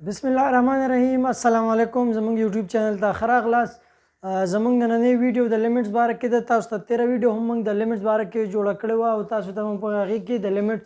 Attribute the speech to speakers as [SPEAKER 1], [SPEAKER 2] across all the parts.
[SPEAKER 1] بسم الله الرحمن الرحیم. السلام علیکم. زموږ یوټیوب چینل ته ښه راغلاست. زموږ نننۍ ویډیو د limits باره کې ده. تاسو ته تېره ویډیو هم موږ د limits باره کې جوړه کړې وه او تاسو ته موږ په هغې کې د limits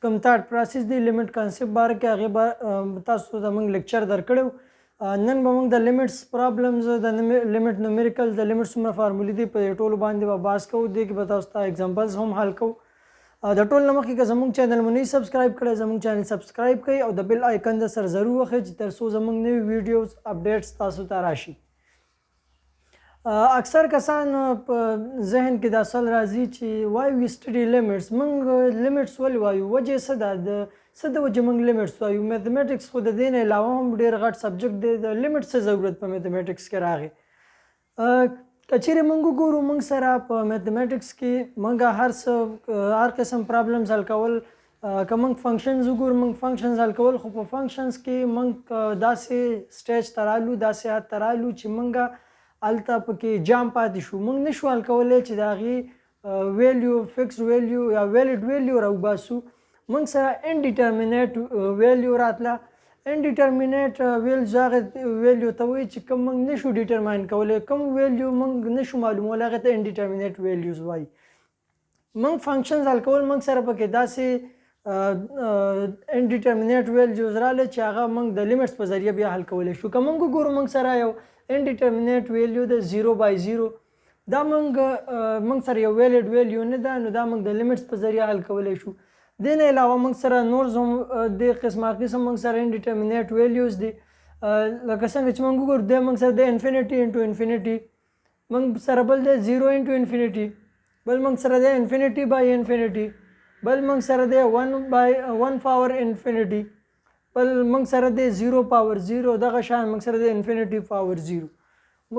[SPEAKER 1] کوم thought process دی، limit concept باره کې هغې به تاسو ته موږ lecture درکړی. نن به موږ د limits problems، د limit numericals، د limit څومره فارمولې دي، په دې ټولو باندې به بحث کوو. دې کې به تاسو ته examples هم حل کوو. د ټول نه مخکې که زموږ چینل مو نه subscribe کړی، زموږ چینل subscribe کړئ او د bell icon د سره ضرور وښئ چې تر څو زموږ نوي videos updates تاسو ته راشي. اکثر کسان په ذهن کې دا سوال راځي چې why we study limits؟ موږ limits ولې وایو؟ وجه څه ده؟ د څه د وجې موږ limits وایو؟ Mathematics خو د دې نه علاوه هم ډېر غټ subject دی، د limits څه ضرورت په mathematics کې راغی؟ که چیرې موږ وګورو، موږ سره په mathematics کې موږ هر څه، هر قسم problems حل کول. که موږ functions وګورو، موږ functions حل کول، خو په functions کې موږ داسې stage ته رالو، داسې حد ته رالو چې موږ هلته پکې جام پاتې شو. موږ نشو حل کولی چې د هغې value، fixed value یا valid value راوباسو. موږ سره indeterminate value راتله. Indeterminate values هغه value ته وایي چې کوم موږ نشو determine کولی، کوم value موږ نشو معلومولی، هغه ته indeterminate values وایي. موږ functions حل کول، موږ سره پکې داسې indeterminate values راغله چې هغه موږ د limits په ذریعه بیا حل کولی شو. که موږ وګورو، موږ سره یو indeterminate value د 0 by 0، دا موږ سره یو valid value نه ده، نو دا موږ د limits په ذریعه حل کولی شو. دې نه علاوه موږ سره نور هم د قسمه قسم موږ سره indeterminate values دي. لکه څنګه چې موږ وګورو، د موږ سره د infinity into infinity، موږ سره بل دی 0 into infinity، بل موږ سره دی infinity by infinity، بل موږ سره دی 1 by 1 power infinity، بل موږ سره دی 0 power 0، دغه شان موږ سره دی infinity power 0.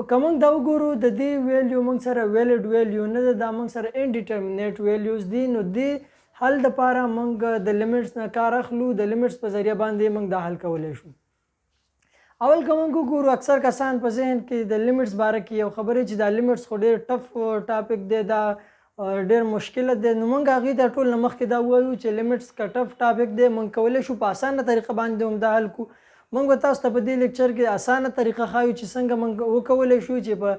[SPEAKER 1] که موږ دا وګورو، د دې value موږ سره valid value نه ده، دا موږ سره indeterminate values دي. نو دې حل دپاره موږ د limits نه کار اخلو، د limits په ذریعه باندې موږ دا حل کولی شو. اول که موږ وګورو، اکثر کسان په ذهن کې د limits باره کې یو خبرې چې دا limits خو ډېر tough topic دی، دا ډېر مشکل دی. نو موږ هغې ته ټول نه مخکې دا ووایو چې limits که tough topic دی، موږ کولی شو په اسانه طریقه باندې هم دا حل کړو. موږ به تاسو ته په دې lecture کې اسانه طریقه ښایو چې څنګه موږ وکولی شو چې په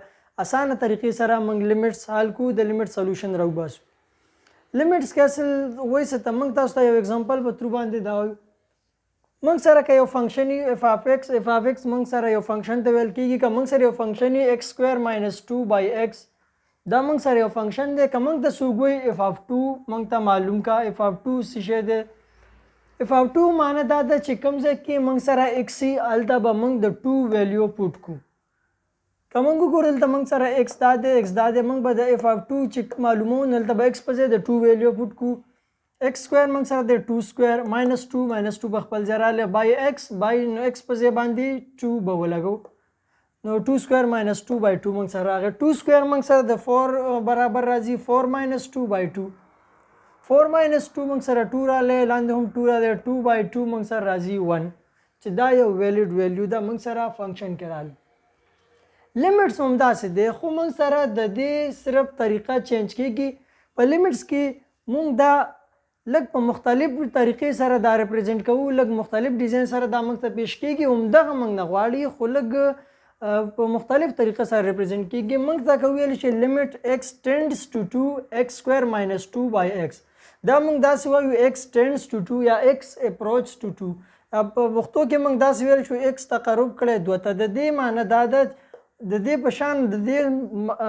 [SPEAKER 1] اسانه طریقې سره موږ limits حل کړو، د limit solution راوباسو. Limits کې اصل وایي څه ته؟ موږ تاسو ته یو example په through باندې دا وایو. موږ سره که یو function f of x، f of x موږ سره یو function ته ویل کېږي. که موږ سره یو function x square minus 2 by x، دا موږ سره یو function دی، که موږ ته څوک وایي f of 2 موږ ته معلوم کا، f of 2 څه شی دی؟ F of 2 معنی دا ده چې کوم ځای کې موږ سره x وي، هلته به موږ د 2 value put کړو. که موږ وګورو، دلته موږ سره x دا دی، x دا دی، موږ به د f of 2 چې معلوموو، نو دلته به x په ځای د 2 value put کړو. X square موږ سره دی 2 square minus 2، minus 2 په خپل ځای راغلی، by x by، نو x په ځای باندې 2 به ولګوو، نو 2 square minus 2 by 2 موږ سره راغی. 2 square موږ سره د 4 برابر راځي، 4 minus 2 by 2. 4 minus 2 موږ سره 2 راغلی، لاندې هم 2 راغلی، 2 by 2 موږ سره راځي 1، چې دا یو valid value ده موږ سره function کې راغلی. Limits هم داسې دی، خو موږ سره د دې صرف طریقه change کیږي. په limits کې موږ دا لږ په مختلف طریقې سره دا represent کوو، لږ مختلف design سره دا موږ ته پیش کیږي. همدغه موږ نه غواړي، خو لږ په مختلف طریقه سره represent کیږي. موږ ته که ویل شي limit x tends to 2 x square minus 2 by x، دا موږ داسې وایو x tends to 2 یا x approach to 2. په پښتو کې موږ داسې ویل شو x تقرب کړی دوه ته. د دې معنی دا ده، د دې په شان د دې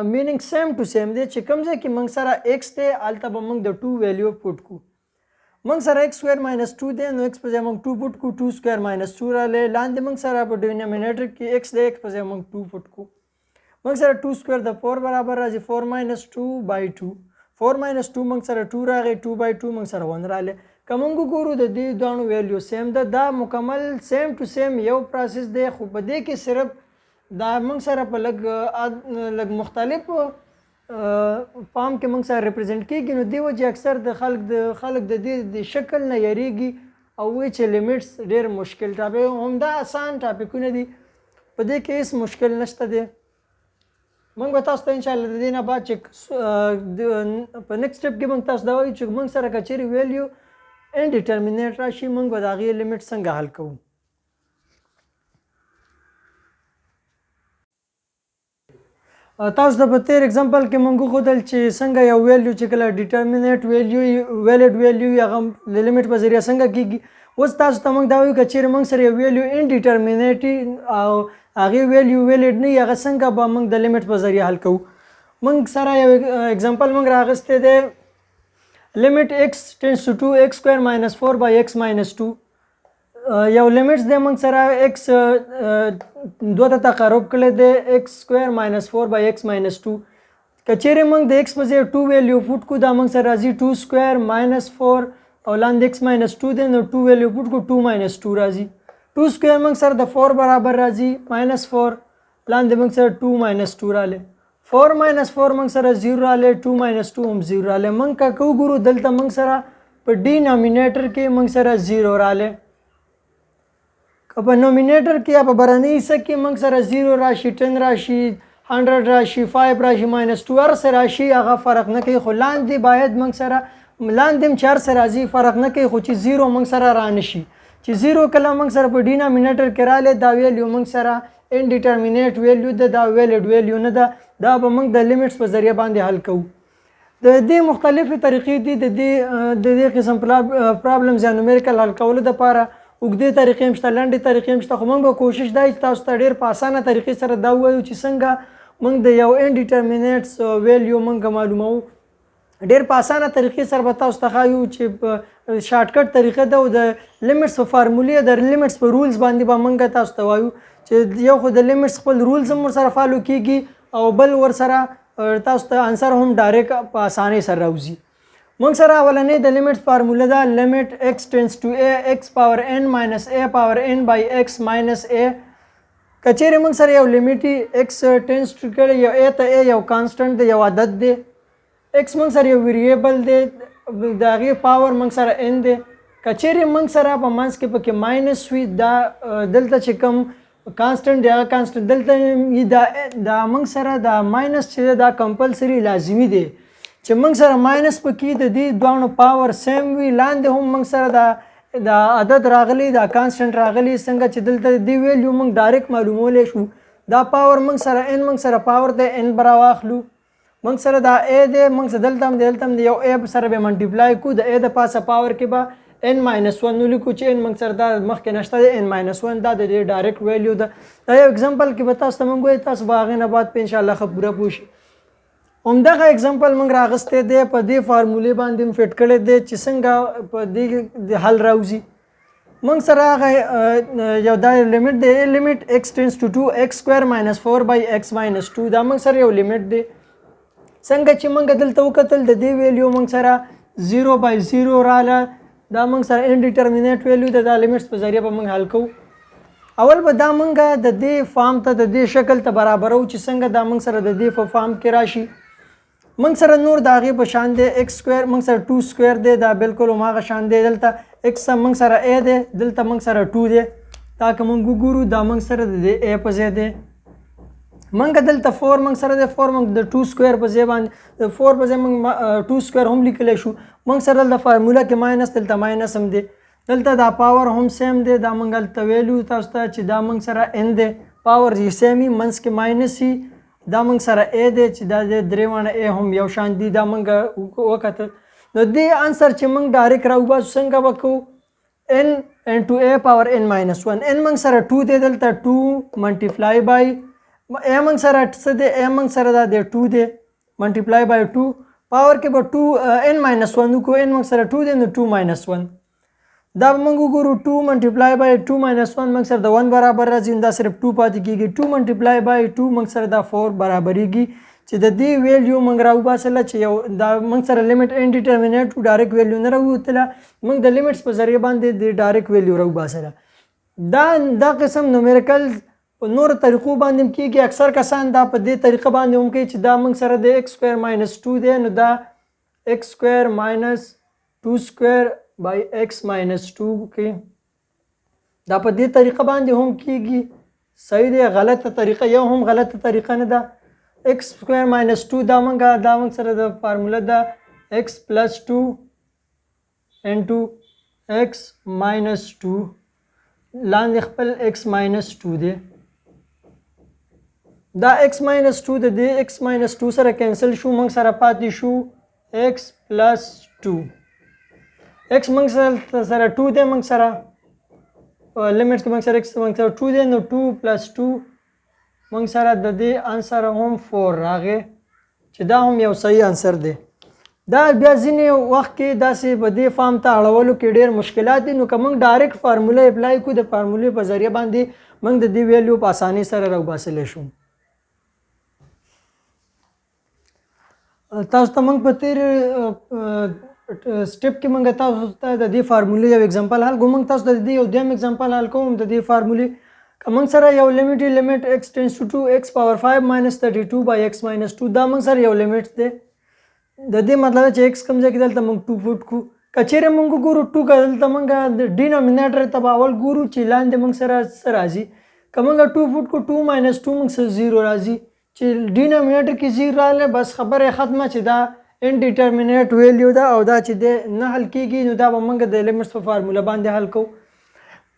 [SPEAKER 1] meaning same to same دی چې کوم ځای کې موږ سره x دی، هلته به موږ د 2 value put کړو. موږ سره x square minus 2 دی، نو x په ځای موږ 2 put کړو، 2 square minus 2 راغلی. لاندې موږ سره په denominator کې x دی، x په ځای موږ 2 put کړو. موږ سره 2 square د 4 برابر راځي، 4 minus 2 by 2. 4 minus 2 موږ سره 2 راغی، 2 by 2 موږ سره 1 راغلی. که موږ وګورو، د دې دواړو value same ده. دا مکمل same to same یو process دی، خو په دې کې صرف دا موږ سره په لږ لږ مختلف form کې موږ سره represent کیږي. نو دې وجې اکثر د خلک د دې د شکل نه یریږي او وایي چې limits ډېر مشکل topic. همدا اسان topic ونه دي، په دې کې هیڅ مشکل نشته دی. موږ به تاسو ته انشاءالله د دې نه بعد چې په next step کې موږ تاسو دا وایو چې موږ سره که چیرې value indeterminate راشي، موږ به د هغې limit څنګه حل کوو. تاسو ته په تیر example کې مونږ وښودل چې څنګه یو value چې کله determinate value، valid value، هغه د limit په ذریعه څنګه کیږي. اوس تاسو ته مونږ دا وایو، که چیرې مونږ سره یو value indeterminate او هغې value valid نه وي، هغه څنګه به مونږ د limit په ذریعه حل کوو؟ مونږ سره یو example مونږ راغستی دی، limit x tends to 2 x square minus 4 by x minus 2. یو limits دی موږ سره، x دوه ته تقرب کړی دی، x square minus 4 by x minus 2. که چیرې موږ د x په ځای 2 value put کو، دا موږ سره راځي 2 square minus 4 او لاندې x minus 2 دی، نو 2 value put کو، 2 minus 2 راځي. 2 square موږ سره د 4 برابر راځي، minus 4، لاندې موږ سره 2 minus 2 رالی. 4 minus 4 موږ سره 0 رالی، 2 minus 2 هم 0 رالی. موږ که وګورو دلته، موږ سره په denominator کې موږ سره 0 رالی. که په nominator کې یا په برنۍ حصه کې موږ سره 0 راشي، 10 راشي، 100 راشي، 5 راشي، minus 2، هر څه راشي، هغه فرق نه کوي، خو لاندې باید موږ سره، لاندې هم چې هر څه راځي فرق نه کوي، خو چې 0 موږ سره رانشي. چې 0 کله موږ سره په denominator کې رالی، دا value موږ سره indeterminate value ده، دا valid value نه ده. دا به موږ د limits په ذریعه باندې حل کوو. د دې مختلفې طریقې دي. د دې قسم problems یا numerical حل کولو دپاره اوږدې طریقې هم شته، لنډې طریقې هم شته، خو موږ به کوشش دا چې تاسو ته ډېر په اسانه طریقې سره دا ووایو چې څنګه موږ د یو indeterminate value موږ معلوموو. ډېر په اسانه طریقې سره به تاسو ته ښایو چې په shortcut طریقه ده، او د limits په فارمولې، د limits په rules باندې به موږ تاسو ته وایو چې یو خو د limits خپل rules هم ورسره follow کیږي او بل ورسره تاسو ته answer هم direct په اسانۍ سره راوځي. موږ سره اولنې د limits فارموله ده، limit x tends to a x power n minus a power n by x minus a. کچېرې موږ سره یو limit x tends to کړی یو a ته، a یو constant دی، یو عدد دی، x موږ سره یو variable دی، د هغې power موږ سره n دی. کچېرې موږ سره په منځ کې پکې minus وي، دا دلته چې کوم constant دی هغه constant دلته. دا موږ سره دا minus چې دا compulsory لازمی دی چې موږ سره minus پکې د دې دواړو power same وي، لاندې هم موږ سره دا عدد راغلی، دا constant راغلی. څنګه چې دلته دی value موږ direct معلومولی شو، دا power موږ سره n، موږ سره power دی، n به راواخلو. موږ سره دا a دی، موږ سره دلته هم دی، دلته هم دی، یو a سره به multiply کو، د a د پاسه power کې به n minus 1 ولیکو چې n موږ سره دا مخکې نشته دی، n minus 1. دا د دې direct value ده. دا یو example کې به تاسو ته موږ وایو، تاسو به هغې نه بعد په انشاءالله ښه پوره پوه شئ. همدغه example موږ راغستی دی، په دې فارمولې باندې هم fit کړی دی چې څنګه په دې د حل راوځي. موږ سره هغه یو دا limit دی، limit x tends to 2 x square minus 4 by x minus 2. دا موږ سره یو limit دی. څنګه چې موږ دلته وکتل، د دې value موږ سره 0 by 0 راله، دا موږ سره indeterminate value ده. دا limits په ذریعه به موږ حل کوو. اول به دا موږ د دې form ته، د دې شکل ته برابرو چې څنګه دا موږ سره د دې په form کې راشي. موږ سره نور د هغې په شان دی، x square موږ سره 2 square دی، دا بالکل هماغه شان دی. دلته x موږ سره a دی، دلته موږ سره 2 دی. دا که موږ وګورو، دا موږ سره د دې a په ځای دی. موږ دلته 4 موږ سره دی، 4 موږ د 2 square په ځای باندې، د 4 په ځای موږ 2 square هم لیکلی شو. موږ سره دلته فارموله کې minus، دلته minus هم دی، دلته دا power هم same دی. دا موږ هلته ویلو تاسو ته چې دا موږ سره n دی، power یې same وي، منځ کې minus وي. دا موږ سره a دی چې دا د درې واړه a هم یو شان دي. دا موږ وکتل. نو دې answer چې موږ direct راوباسو، څنګه به کوو؟ N into a power n minus 1. N موږ سره 2 دی، دلته 2 multiply by a موږ سره څه دی؟ A موږ سره دا دی 2 دی، multiply by 2، power کې به 2 n minus 1 وکړو. N موږ سره 2 دی، نو 2 minus 1. دا به موږ وګورو، 2 multiply by 2 minus 1 موږ سره د 1 برابر راځي، دا صرف 2 پاتې کیږي. 2 multiply by 2 موږ سره دا 4 برابرېږي چې د دې value موږ راوباسله چې یو دا موږ سره limit indeterminate، direct value نه راووتله، موږ د limits په ذریعه باندې د direct value راوباسله. دا قسم numerical په نورو طریقو باندې هم کیږي. اکثر کسان دا په دې طریقه باندې هم کوي چې دا موږ سره د x square minus 2 دی، نو دا x square minus 2 square by x minus 2 کې دا په دې طریقه باندې هم کیږي. صحیح دی، غلطه طریقه یو هم غلطه طریقه نه ده. X square minus 2، دا موږ سره د فارموله ده، x plus 2 into x minus 2، لاندې خپل x minus 2 دی. دا x minus 2 د دې x minus 2 سره cancel شو، موږ سره پاتې شو x plus 2. x موږ سره 2 دی، موږ سره limit کې موږ سره x موږ سره 2 دی، نو 2 plus 2 موږ سره د دې answer هم 4 راغی، چې دا هم یو صحیح answer دی. دا بیا ځینې وخت کې داسې په دې form ته اړولو کې ډېر مشکلات دي، نو که موږ direct formula apply کړو، د فارمولې په ذریعه باندې موږ د دې value په اسانۍ سره راوباسلی شو. تاسو ته موږ په تېر step کې موږ تاسو ته د دې فارمولې یو example حل کوو. موږ تاسو ته د دې یو دویم example حل کوم د دې فارمولې. که موږ سره یو limit limit x tends to 2 x power 5 minus 32 by x minus 2، دا موږ سره یو limit دی. د دې مطلب چې x کوم ځای کې دلته موږ 2 put کړو، که چېرې موږ وګورو 2، که دلته موږ د denominator ته به اول ګورو چې لاندې موږ سره څه راځي. که موږ 2 put کړو، 2 minus 2 موږ سره 0 راځي، چې denominator کې 0 راغلی بس خبره یې ختمه چې دا indeterminate value ده او دا چې دی نه حل کېږي، نو دا به موږ د limits په فارموله باندې حل کوو.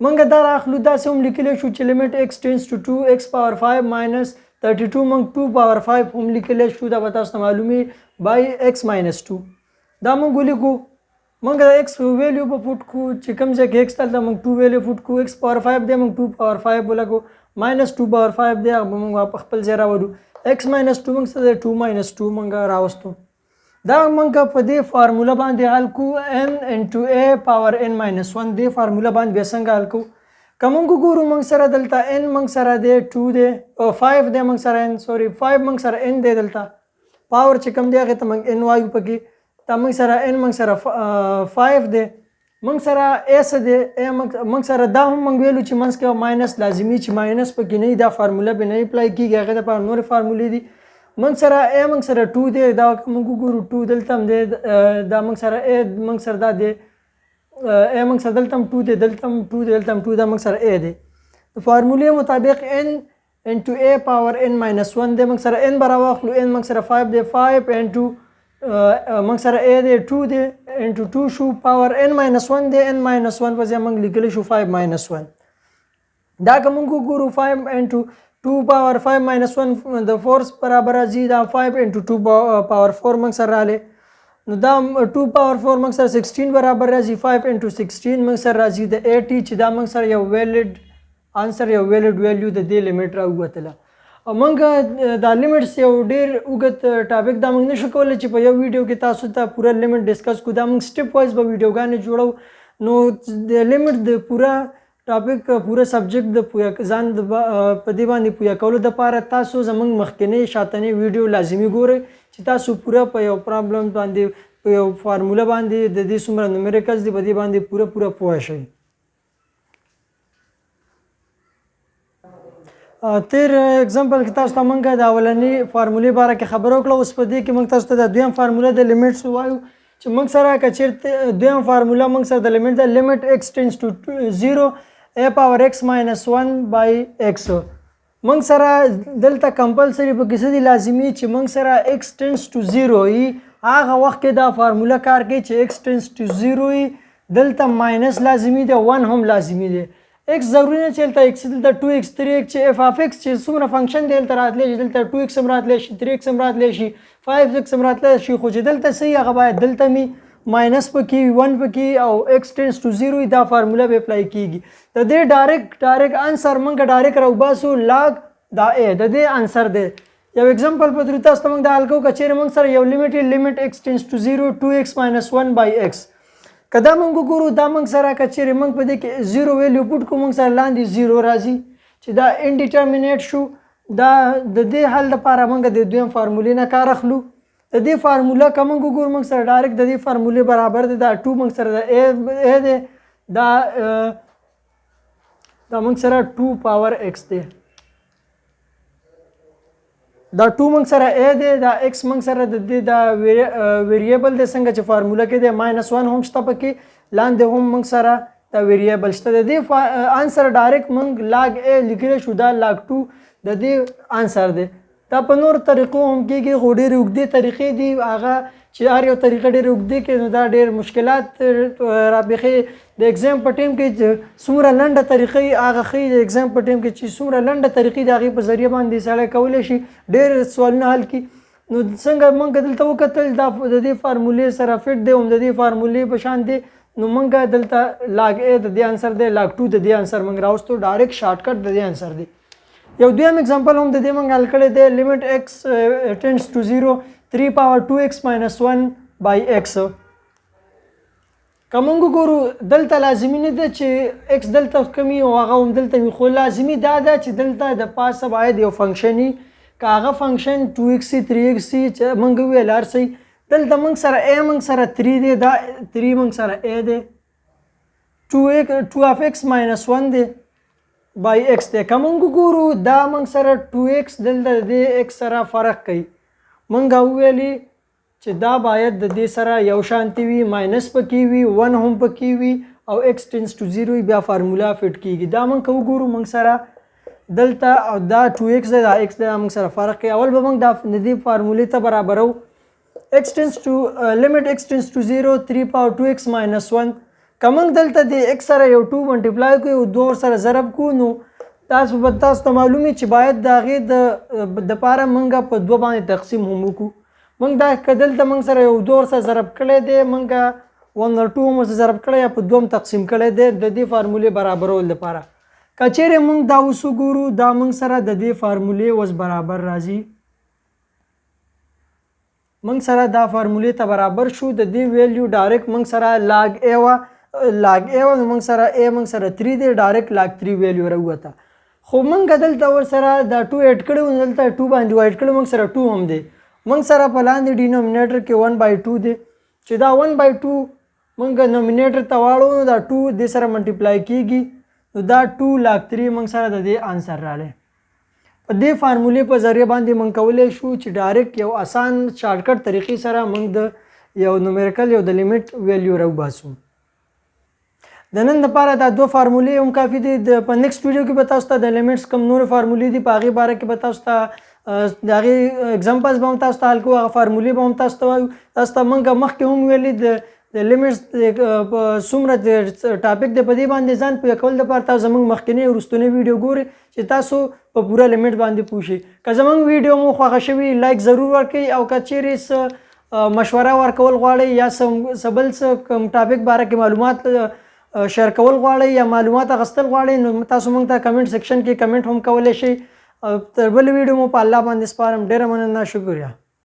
[SPEAKER 1] موږ دا راخلو، داسې هم لیکلی شو چې limit x tends to 2 x power 5 minus 32، موږ 2 power 5 هم لیکلی شو، دا به تاسو ته معلومي، by x minus 2. دا موږ ولیکو، موږ د x value به put کړو چې کوم ځای کې x دلته موږ 2 value put کړو، x power 5 دی موږ 2 power 5 ولګو، minus 2 power 5 دی هغه به موږ په خپل ځای راولو، x minus 2 موږ څه دی 2 minus 2 موږ راوستو. دا موږ په دې فارموله باندې حل کړو، n into a power n minus 1، دې فارموله باندې بیا څنګه حل کړو؟ که موږ وګورو موږ سره دلته n موږ سره دی 2 دی او 5 دی موږ سره n، sorry 5 موږ سره n دی، دلته power چې کوم دی هغې ته موږ n وایو پکې. دا موږ سره n موږ سره 5 دی، موږ سره a څه دی، a موږ سره دا هم موږ ویلو چې منځ کې minus لازمي، چې minus پکې نه وي دا فارموله به نه apply کېږي، هغې دپاره نورې فارمولې دي. موږ سره a موږ سره 2 دی، دا که موږ وګورو 2 دلته هم دی، دا موږ سره a موږ سره دا دی، a موږ سره دلته هم 2 دی، دلته هم 2 دی، دلته هم 2، دا موږ سره a دی. د فارمولې مطابق n into a power n minus 1 دی، موږ سره n به راواخلو، n موږ سره 5 دی، 5 into موږ سره a دی 2 دی into 2 شو، power n minus 1 دی، n minus 1 په ځای موږ لیکلی شو 5 minus 1. دا که موږ وګورو 5 into 2 power 5 minus 1 د 4 برابر راځي، دا 5 into 2 power 4 موږ سره راغلی، نو دا 2 power 4 موږ سره 16 برابر راځي، 5 into 16 موږ سره راځي د 80، چې دا موږ سره یو valid answer، یو valid value د دې limit راووتله. او موږ دا limits یو ډېر اوږد topic دا موږ نشو کولی چې په یو ویډیو کې تاسو ته پوره limit discuss کړو، دا موږ step wise به ویډیوګانې جوړو. نو د limit د پوره topic، پوره subject د پوهه ځان په دې باندې پوهه کولو دپاره تاسو زموږ مخکنۍ شاتنۍ ویډیو لازمي ګورئ چې تاسو پوره په یو problem باندې، په یو فارموله باندې د دې څومره numericals دي په دې باندې پوره پوره پوه شئ. تېر example کې تاسو ته موږ د اولنۍ فارمولې باره کې خبره وکړه، اوس په دې کې موږ تاسو ته د دویم فارموله د limits وایو چې موږ سره که چېرته دویم فارموله موږ سره د limit ده، limit x tends to 0 a power x minus 1 by x. موږ سره دلته compulsory پکې څه دي لازمي چې موږ سره x tends to 0 وي، هغه وخت کې دا فارموله کار کوي چې x tends to 0 وي، دلته minus لازمي دی، 1 هم لازمي دی. x ضروري نه چې دلته x دلته 2x 3x چې f of x چې څومره function دی دلته راتلی شي، دلته 2x هم راتلی شي، 3x هم راتلی شي، 5x هم راتلی شي، خو چې دلته څه وي هغه باید دلته می minus پکې وي، 1 پکې او x tends to 0 وي، دا فارموله به apply کیږي. د دې direct answer موږ direct راوباسو log دا a د دې answer دی. یو example په through تاسو ته موږ دا حل کوو، که چېرې موږ سره یو limit limit x tends to 0 2x minus 1 by x، که دا موږ وګورو دا موږ سره که چېرې موږ په دې کې 0 value put کړو موږ سره لاندې 0 راځي چې دا indeterminate شو. دا د دې حل لپاره موږ د دویم فارمولې نه کار اخلو. د دې فارموله که موږ وګورو موږ سره direct د دې فارمولې برابر دی، دا 2 موږ سره د a دی، دا موږ سره 2 power x دی، دا 2 موږ سره a دی، دا x موږ سره د دې دا variable دی، څنګه چې فارموله کې دی minus 1 هم شته پکې، لاندې هم موږ سره دا variable شته. د دې answer direct موږ log a لیکلی شو، دا log 2 د دې answer دی. دا په نورو طریقو هم کېږي، خو ډېرې اوږدې طریقې دي، هغه چې هر یو طریقه ډېرې اوږدې کړي نو دا ډېر مشکلات راپېښوي. د exam په ټایم کې څومره لنډه طریقه وي هغه ښه وي. د exam په ټایم کې چې څومره لنډه طریقې د هغې په ذریعه باندې سړی کولی شي ډېر سوالونه حل کړي. نو څنګه موږ دلته وکتل دا د دې فارمولې سره fit دی، هم د دې فارمولې په شان دی، نو موږ دلته log a د دې answer دی، log 2 د دې answer موږ راوستو، direct shortcut د دې answer دی. یو دویم example هم د دې موږ حل کړی دی، limit x tends to 0 3 power 2x minus 1 by x. که موږ وګورو دلته لازمي نه ده چې x دلته کمي او هغه هم دلته وي، خو لازمي دا ده چې دلته د پاسه باید یو function وي، که هغه function 2x وي 3x وي چې موږ وویل هر څه وي. دلته موږ سره a موږ سره 3 دی، دا 3 موږ سره a دی، 2 of x minus 1 دی by x دی. که موږ وګورو دا موږ سره 2x دلته د دې x سره فرق کوي، موږ وویلې چې دا باید د دې سره یو شانتي وي، minus پکې وي، 1 هم پکې وي او x tends to 0 وي، بیا فارمولا fit کیږي. دا موږ که وګورو موږ سره دلته او دا 2x دی، دا x دی، دا موږ سره فرق کوي. اول به موږ دا د دې فارمولې ته برابرو، x tends to limit x tends to 0 3 power 2x minus 1. که موږ دلته د x سره یو 2 multiply کړو او 2 ورسره ضرب کړو نو تاسو به تاسو ته معلوم وي چې باید د هغې د پاره موږ په 2 باندې تقسیم هم وکړو. موږ دا که دلته موږ سره یو 2 ورسره ضرب کړی دی، موږ 1 or 2 هم ورسره ضرب کړی یا په 2 هم تقسیم کړی دی د دې فارمولې برابرولو دپاره. که چیرې موږ دا اوس وګورو دا موږ سره د دې فارمولې اوس برابر راځي، موږ سره دا فارمولې ته برابر شو. د دې value direct موږ سره log a وه، log a وه، نو موږ سره a موږ سره 3 دی، direct log 3 value راووته. خو موږ دلته ورسره دا 2 add کړی و، نو دلته 2 باندې add کړی، موږ سره 2 هم دی. موږ سره په لاندې denominator کې 1 by 2 دی، چې دا 1 by 2 موږ numerator ته واړو نو دا 2 دې سره multiply کیږي، نو دا 2 log 3 موږ سره د دې answer راغلی. په دې فارمولې په ذریعه باندې موږ کولی شو چې direct یو اسان shortcut طریقې سره موږ د یو numerical یو د limit value راوباسو. د نن دپاره دا دوه فارمولې هم کافي دي. په next video کې به تاسو ته د limits کوم نورې فارمولې دي په هغې باره کې به تاسو ته د هغې examples به هم تاسو ته حل کوو، هغه فارمولې به هم تاسو ته وایو. تاسو ته موږ مخکې هم ویلي د limits په څومره د topic دی، په دې باندې ځان پوه کول دپاره تاسو زموږ مخکینۍ وروستنۍ ویډیو ګورئ چې تاسو په پوره limit باندې پوه شئ. که زموږ ویډیو مو خوښه شوي like ضرور ورکړئ، او که چیرې څه مشوره ورکول غواړئ یا څه بل څه کوم topic باره کې معلومات share کول غواړئ یا معلومات اخیستل غواړئ نو تاسو موږ ته comment section کې comment هم کولی شئ. او تر بلې ویډیو مو په الله باندې سپارم. ډېره مننه، شکریه.